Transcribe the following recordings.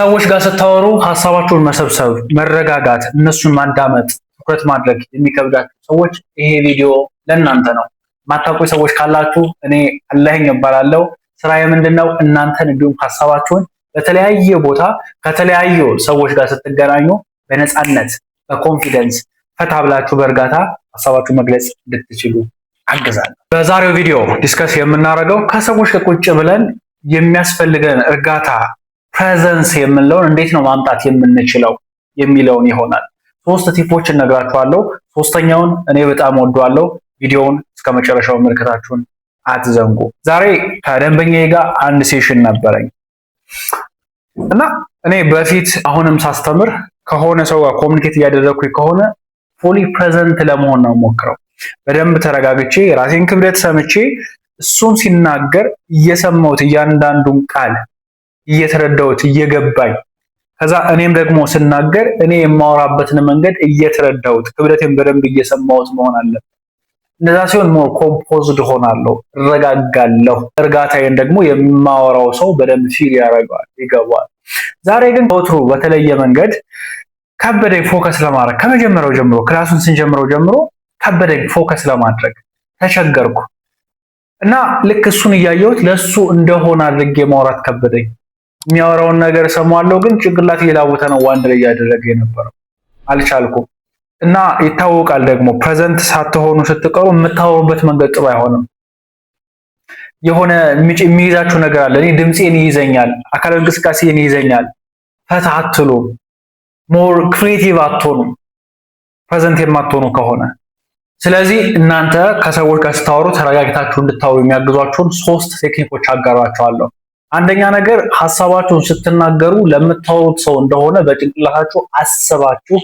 ከሰዎች ጋር ስታወሩ ሀሳባችሁን መሰብሰብ፣ መረጋጋት፣ እነሱን ማዳመጥ፣ ትኩረት ማድረግ የሚከብዳችሁ ሰዎች ይሄ ቪዲዮ ለእናንተ ነው። ማታውቁ ሰዎች ካላችሁ እኔ አለኸኝ እባላለሁ። ስራዬ ምንድን ነው? እናንተን እንዲሁም ሀሳባችሁን በተለያየ ቦታ ከተለያዩ ሰዎች ጋር ስትገናኙ በነፃነት፣ በ confidence፣ ፈታ ብላችሁ በእርጋታ ሀሳባችሁን መግለጽ እንድትችሉ አግዛለሁ። በዛሬው ቪዲዮ discuss የምናደርገው ከሰዎች ጋር ቁጭ ብለን የሚያስፈልገን እርጋታ፣ presence የምንለውን እንዴት ነው ማምጣት የምንችለው የሚለውን ይሆናል። ሶስት tip ኦች እነግራችኋለሁ። ሶስተኛውን እኔ በጣም ወደዋለሁ። ቪዲዮውን እስከ መጨረሻው መመልከታችሁን አትዘንጉ። ዛሬ ከደንበኛዬ ጋር አንድ session ነበረኝ እና እኔ በፊት አሁንም ሳስተምር ከሆነ ሰው ጋር communicate እያደረግኩኝ ከሆነ fully present ለመሆን ነው የምሞክረው። በደንብ ተረጋግቼ፣ የራሴን ክብደት ሰምቼ፣ እሱም ሲናገር እየሰማሁት፣ እያንዳንዱን ቃል እየተረዳሁት፣ እየገባኝ፣ ከዛ እኔም ደግሞ ስናገር እኔ የማወራበትን መንገድ እየተረዳሁት፣ ክብደቴን በደንብ እየሰማሁት መሆን አለበት። እንደዛ ሲሆን more composed ሆናለሁ፣ እረጋጋለሁ። እርጋታዬን ደግሞ የማወራው ሰው በደንብ feel ያደርገዋል፣ ይገባዋል። ዛሬ ግን ከወትሮ በተለየ መንገድ ከበደኝ focus ለማድረግ። ከመጀመሪያው ጀምሮ፣ class ኡን ስንጀምረው ጀምሮ ከበደኝ focus ለማድረግ፣ ተቸገርኩ እና ልክ እሱን እያየሁት ለሱ እንደሆነ አድርጌ ማውራት ከበደኝ። የሚያወራውን ነገር እሰማዋለሁ፣ ግን ጭንቅላቴ ሌላ ቦታ ነው wander እያደረገ የነበረው፣ አልቻልኩም። እና ይታወቃል ደግሞ present ሳትሆኑ ስትቀሩ የምታወሩበት መንገድ ጥሩ አይሆንም። የሆነ የሚይዛችሁ ነገር አለ። እኔ ድምፄን ይይዘኛል፣ አካላዊ እንቅስቃሴን ይይዘኛል። ፈታ አትሉም፣ more creative አትሆኑም present የማትሆኑ ከሆነ። ስለዚህ እናንተ ከሰዎች ጋር ስታወሩ ተረጋግታችሁ እንድታወሩ የሚያግዟችሁን ሶስት ቴክኒኮች አጋራችኋለሁ። አንደኛ ነገር ሀሳባችሁን ስትናገሩ ለምታወሩት ሰው እንደሆነ በጭንቅላታችሁ አስባችሁ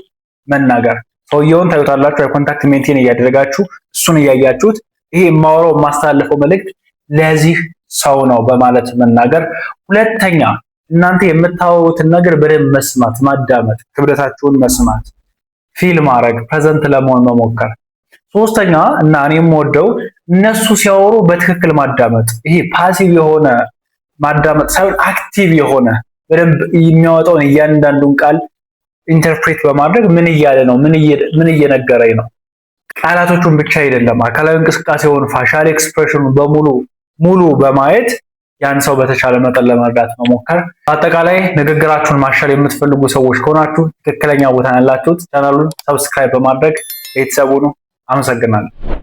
መናገር። ሰውየውን ታዩታላችሁ፣ eye contact maintain እያደረጋችሁ፣ እሱን እያያችሁት፣ ይሄ የማወራው የማስተላልፈው መልእክት ለዚህ ሰው ነው በማለት መናገር። ሁለተኛ እናንተ የምታወሩትን ነገር በደንብ መስማት፣ ማዳመጥ፣ ክብደታችሁን መስማት፣ feel ማድረግ፣ present ለመሆን መሞከር። ሶስተኛ እና እኔ የምወደው እነሱ ሲያወሩ በትክክል ማዳመጥ። ይሄ passive የሆነ ማዳመጥ ሳይሆን active የሆነ፣ በደንብ የሚያወጣውን እያንዳንዱን ቃል interpret በማድረግ ምን እያለ ነው፣ ምን እየነገረኝ ነው፣ ቃላቶቹን ብቻ አይደለም፣ አካላዊ እንቅስቃሴውን፣ facial expression ኑን በሙሉ ሙሉ በማየት ያን ሰው በተቻለ መጠን ለመርዳት መሞከር። በአጠቃላይ ንግግራችሁን ማሻሻል የምትፈልጉ ሰዎች ከሆናችሁ ትክክለኛ ቦታ ያላችሁት፣ ቻናሉን subscribe በማድረግ ቤተሰብ ሁኑ። አመሰግናለሁ።